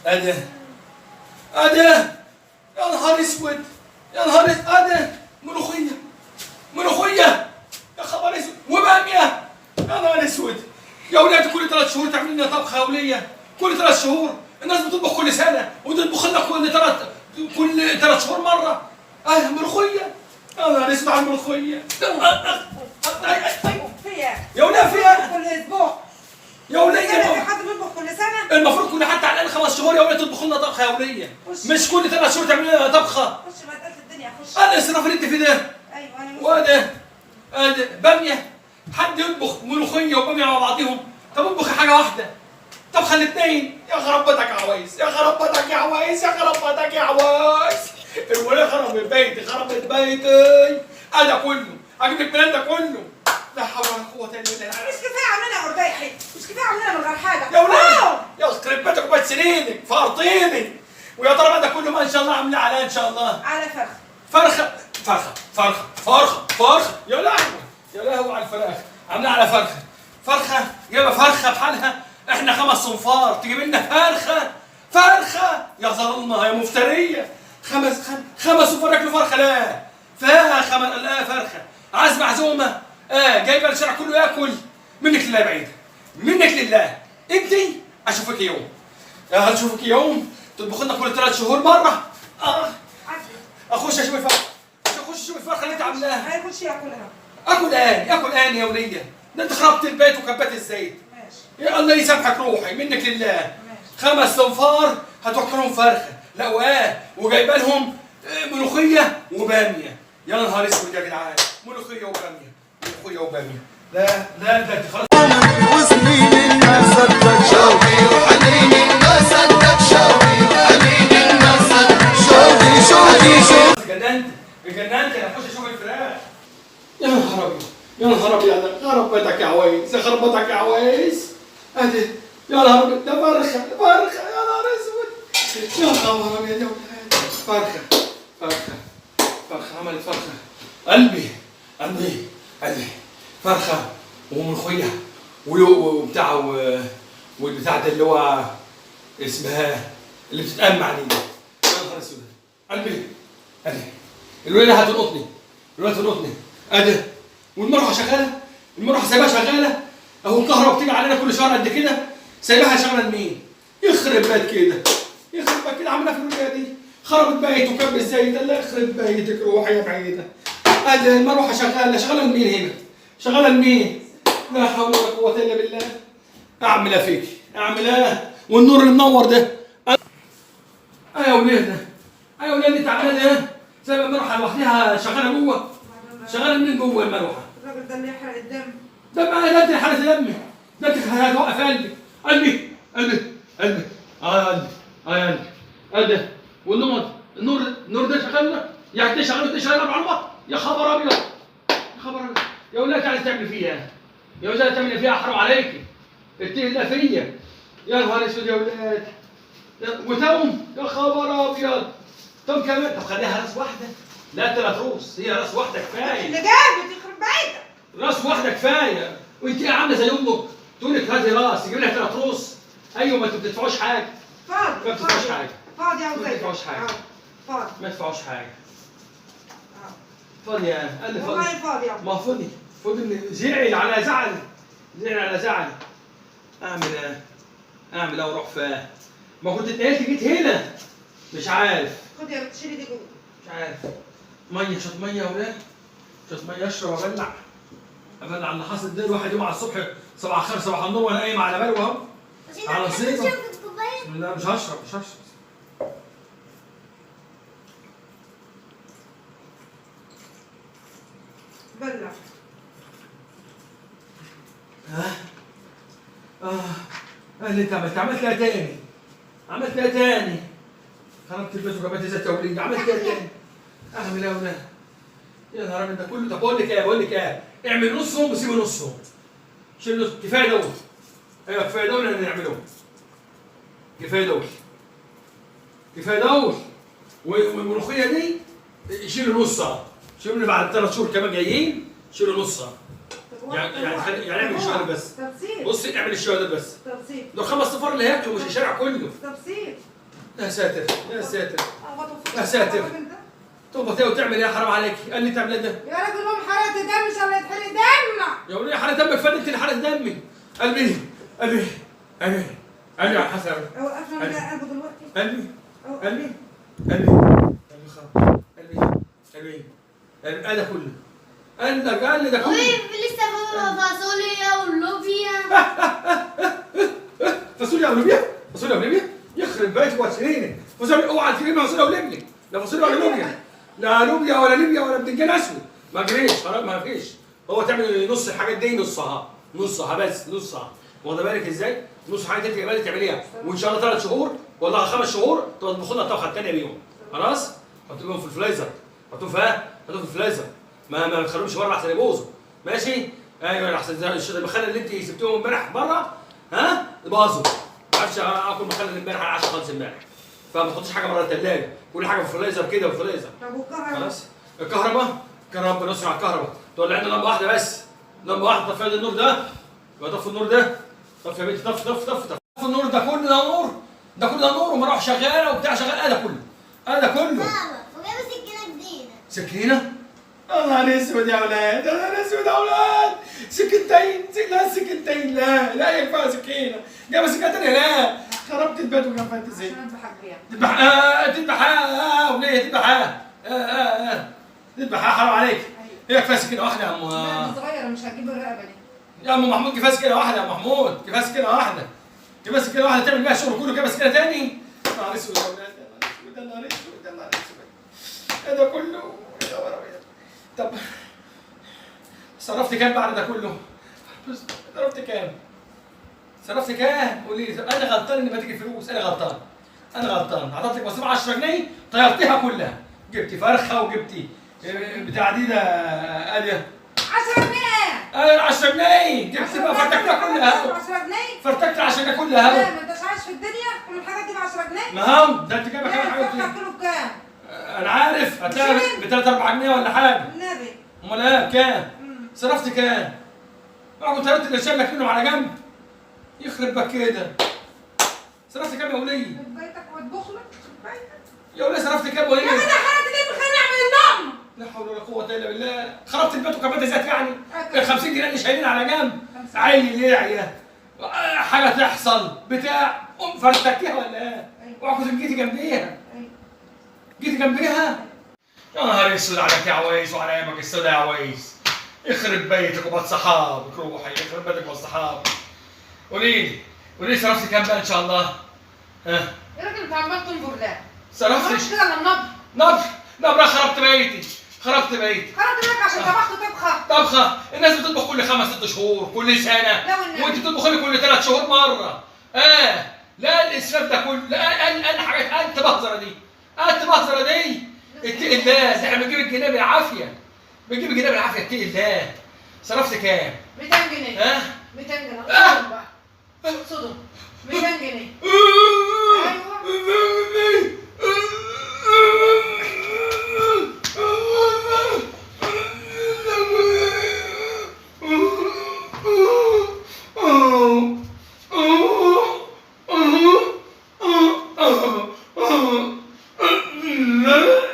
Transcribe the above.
ادي ادي، يا نهار اسود، يا نهار اسود، ادي ملوخية ملوخية، يا خبر اسود، وباميه، يا نهار اسود. يا ولاد كل 3 شهور تعمل لنا طبخه يا وليه، كل 3 شهور. الناس بتطبخ كل سنة وتطبخ لنا كل 3 شهور مرة. ملوخية، يا نهار اسود على الملوخية. فيها يا وليه فيها كل اسبوع يا وليه في حد بيطبخ كل سنة؟ المفروض كل حتى على الاقل 5 شهور يا وليه تطبخ لنا طبخه يا وليه، مش كل 3 شهور تعمل لنا طبخه. خش بقى الدنيا، خش. انا الاسراف اللي انت فيه ده. ايوه انا وده ادي باميه، حد يطبخ ملوخية وباميه مع بعضهم؟ طب اطبخي حاجة واحدة، طبخه الاثنين. يا خرب بيتك يا عوايس، يا خرب بيتك يا عوايس، يا خرب بيتك يا عوايس. الوليه خربت بيتي، خربت بيتي. انا كله اجيب لك من ده كله. لا حول ولا قوة الا بالله. مش كفاية عاملينها قرداحي، مش كفاية عاملينها من غير حاجة. يا ولاد يا خرب بيتك وبيت سنينك فرطيني. ويا ترى بقى ده كله ما ان شاء الله عاملاه على ان شاء الله على فرخة فرخة فرخة فرخة فرخة فرخة. يا لهوي يا لهوي على الفراخ، عاملاه على فرخة فرخة، جايبه فرخة بحالها. احنا 5 صنفار تجيب لنا فرخة فرخة؟ يا ظلمه يا مفتريه. خمس صنفار ياكلوا فرخة؟ لا فخمه، لا فرخة. عازمة عزومة، جايبه الشارع كله ياكل. منك لله بعيد، منك لله. انت اشوفك يوم، هنشوفك يوم تطبخ لنا كل 3 شهور مرة. اخش اشوف الفرخه، اخش اشوف الفرخه اللي انت عاملاها. هيخش ياكلها. اكل اني، اكل اني يا وليه، ده انت خربت البيت وكبات الزيت. ماشي يا الله يسامحك روحي، منك لله. 5 صنفار هتوكلهم فرخة، لا واه، وجايبه لهم ملوخية وباميه. يا نهار اسود يا جدعان، ملوخية وباميه، ملوخية وباميه. لا لا ده انت خلاص. وسنين ما صدق شوقي وحنيني ما صدق شوقي وحنيني ما صدق شوقي شوقي شوقي. اتجننت اتجننت، انا اخش اشوف الفراخ. يا نهار ابيض، يا نهار ابيض، يا خرب بيتك يا عويس، يا خرب بيتك يا عويس. ادي يا نهار ابيض، ده فرخة فرخة، يا نهار اسود، يا خبر ابيض يا ولاد. فرخة فرخة فرخة، عملت فرخة. قلبي قلبي قلبي، فرخة وملوخيه وبتاع والبتاع ده اللي هو اسمها اللي بتتقمع دي. يا نهار اسود، قلبي قلبي. الولادة هتلقطني، الولادة هتلقطني. ادي والمروحه شغالة، المروحة سايبها شغالة اهو. الكهرباء بتيجي علينا كل شهر قد كده، سايبها شغالة لمين؟ يخرب بيت كده، يخرب بيت كده. عاملها في الولادة دي، خربت بيت وكب الزيت. الله يخرب بيتك روحي يا بعيدة. ادي المروحة شغالة، شغالة لمين هنا؟ شغالة لمين؟ لا حول ولا قوة الا بالله. اعمل ايه فيك؟ اعمل ايه؟ والنور اللي منور ده. يا ولاد، يا ولاد انت عامله ايه؟ سايبه المروحة لوحدها شغالة جوه، شغالة منين جوه المروحة؟ الراجل ده اللي يحرق الدم ده ما ده انت حرقت دمي، ده انت هتوقف قلبي قلبي قلبي قلبي. قلبي قلبي قلبي. والنور النور النور ده شغال ده، يعني ده شغال ده شغال على بعض. يا خبر ابيض، يا خبر ابيض. يا ولاد عايز تعمل فيها، يا ولاد تعمل فيها، حرام عليكي، اتقي الله فيا. يا نهار اسود يا ولاد، وتوم، يا خبر ابيض. توم كمان. طب خليها راس واحدة، لا 3 روس، هي راس واحدة كفاية. اللي جابت يخرب بيتك، راس واحدة كفاية. وانت ايه عامله زي امك تقول لك هاتي راس، تجيب لها 3 روس. ايوه ما انتوا ما بتدفعوش حاجة، فاضي ما بتدفعوش حاجة، فاضي يا ما بتدفعوش حاجة، فاضي، ما تدفعوش حاجة. فاضي يا قال لي فاضي، والله فاضي. ما فاضي فاضي. زعل على زعل، زعل على زعل. اعمل ايه؟ اعمل ايه واروح فين؟ ما كنت اتنقلت جيت هنا، مش عارف. خد يا بتشيلي دي جوه، مش عارف. مية، شوط مية يا ولاد، شوط مية اشرب ابلع ابلع اللي حاصل ده. الواحد يوم على الصبح صباح الخير صباح النور وانا قايم على بالي اهو على صيده. لا مش هشرب، مش هشرب. بلع. اللي انت عملت، عملت لها تاني، عملت لها تاني. خربت البيت وجابت زيت يا وليد، عملت لها تاني. اعمل ايه يا ولاد؟ يا نهار ابيض ده كله. طب بقول لك ايه، بقول لك ايه، اعمل نصهم وسيب نصهم. شيل نص، كفاية دول. ايوه كفاية دول اللي نعملهم. كفاية دول، كفاية دول. والملوخيه دي شيلوا نصها، شيلوا اللي بعد 3 شهور كمان جايين، شيلوا نصها. يعني يعني اعمل الشهر بس. تبسيط. بصي اعمل الشهر ده بس. تبسيط. دول 5 صفار اللي هياكلوا مش الشارع كله. تبسيط. يا ساتر يا ساتر يا ساتر. تخبط ايه وتعمل ايه؟ حرام عليك. قال لي تعمل ايه ده؟ يا راجل قوم حرقت دم، ان شاء الله يتحرق دم. يا وليه حرقت دمك؟ فين انت اللي حرقت دمي؟ قلبي قلبي قلبي قلبي يا حسن. وقفنا من قلبه دلوقتي. قلبي قلبي قلبي قلبي خرب قلبي قلبي قلبي. ده كله قال ده كله. لسه فاصوليا ولوبيا. فاصوليا ولوبيا؟ فاصوليا ولوبيا؟ يخرب بيتك وهتشيليني. فاصوليا اوعى تجيبي فاصوليا ولوبيا. لا فاصوليا ولا لوبيا. لا لوبيا ولا ليبيا ولا بتنجان اسود. ما جريش خلاص، ما فيش. هو تعمل نص الحاجات دي، نصها نصها بس، نصها. واخده بالك ازاي؟ نص الحاجات دي انت تعمليها، وان شاء الله 3 شهور ولا 5 شهور تطبخوا لنا الطبخة الثانية بيهم. خلاص؟ حطوهم في الفريزر، حطوهم في حطوهم في الفريزر، ما تخلوهمش بره احسن يبوظوا. ماشي؟ ايوه احسن المخلل اللي انت سبتيهم امبارح بره ها باظوا. ما عرفتش اكل مخلل امبارح على 10 خالص امبارح. فما تحطيش حاجة بره الثلاجة، كل حاجة في الفريزر كده، في الفريزر. طب والكهرباء؟ خلاص؟ الكهرباء؟ الكهرباء بنصرف على الكهرباء، تولع لنا لمبة واحدة بس، لمبة واحدة. طفي النور ده، يبقى طفي النور ده، طفي يا بنتي، طفي طفي طفي طفي النور ده كله، ده نور، ده كله ده نور، ومراوح شغالة وبتاع شغال، ده كله، ده كله. بابا وجايبه سكينة جديدة. سكينة؟ يا نهار اسود يا اولاد، يا نهار اسود يا اولاد، سكينتين، لا سكينتين، لا لا يكفيها سكينة، جايبه سكينة ثانية، لا خربت البيت وجفت الزيت. عشان اذبحك بيها. تذبح تذبح وليه تذبح؟ تذبح حرام عليك. هي كفاية سكينة واحدة يا ام. لا دي صغيرة مش هتجيب الرقبة دي. يا ام محمود كفاية سكينة واحدة يا ام محمود، كفاية سكينة واحدة، كفاية سكينة واحدة تعمل بيها الشغل كله، كفاية سكينة ثاني. يا نهار اسود يا اولاد، يا نهار اسود، يا نهار اسود، هذا كله يا خبر ابيض. طب صرفت كام بعد ده كله؟ صرفت كام؟ صرفت كام؟ قولي لي. انا غلطان اني بديك الفلوس، انا غلطان، انا غلطان. عطيت لك مصروف 10 جنيه طيرتيها كلها، جبتي فرخة وجبتي بتاع دي ده ادي 10 جنيه. ايوه 10 جنيه جبت بقى، فرتكتها كلها. 10 جنيه؟ فرتكت 10 جنيه كلها. لا ما انتش عايش في الدنيا كل الحاجات دي ب 10 جنيه؟ ما هو ده انت جايبه كام حاجة؟ الفرخه كيلو بكام؟ انا عارف هتلاقيها ب 3 4 جنيه ولا حاجة. النبي. امال ايه بكام؟ صرفت كام؟ كنت طيرت اللي شايل لك منهم على جنب. يخرب بك كده. صرفت كام يا وليه؟ بيتك واطبخ لك بيتك. يا وليه صرفت كام يا وليه؟ يا جدع حرقت ليه؟ خليني اعمل النوم. لا حول ولا قوة إلا بالله، خربت البيت وكمان زيت يعني. ال 50 جنيه اللي شايلين على جنب، عيل يعيا حاجة تحصل بتاع، قوم فرتكتيها ولا إيه؟ اوعى كنت جيتي جنبيها. جيتي جنبيها؟ يا نهار اسود عليك يا عويس وعلى ايامك السوداء يا عويس. يخرب بيتك وبيت صحابك، روحي يخرب بيتك وبيت صحابك. قولي لي، قولي لي صرفت كام بقى ان شاء الله؟ ها؟ يا راجل انت عمال تنظر لا. صرفت كده ولا النبر؟ نبر، نبر. خربت بيتي، خربت بيتي. خربت بيتك عشان طبخت طبخه. طبخه، الناس بتطبخ كل 5 6 شهور، كل سنة. لا والنبي. وانت بتطبخ لي كل 3 شهور مرة. لا الاسراف ده كله، لا انا حاجات انت بهزره دي، انت بهزره دي. اتقي الله، ده احنا بنجيب الجنيه بالعافية. بنجيب الجنيه بالعافية، اتقي الله. صرفت كام؟ 200 جنيه. ها؟ 200 جنيه. اقصدهم بقى. اقصدهم. 200 جنيه. ايوه. لا.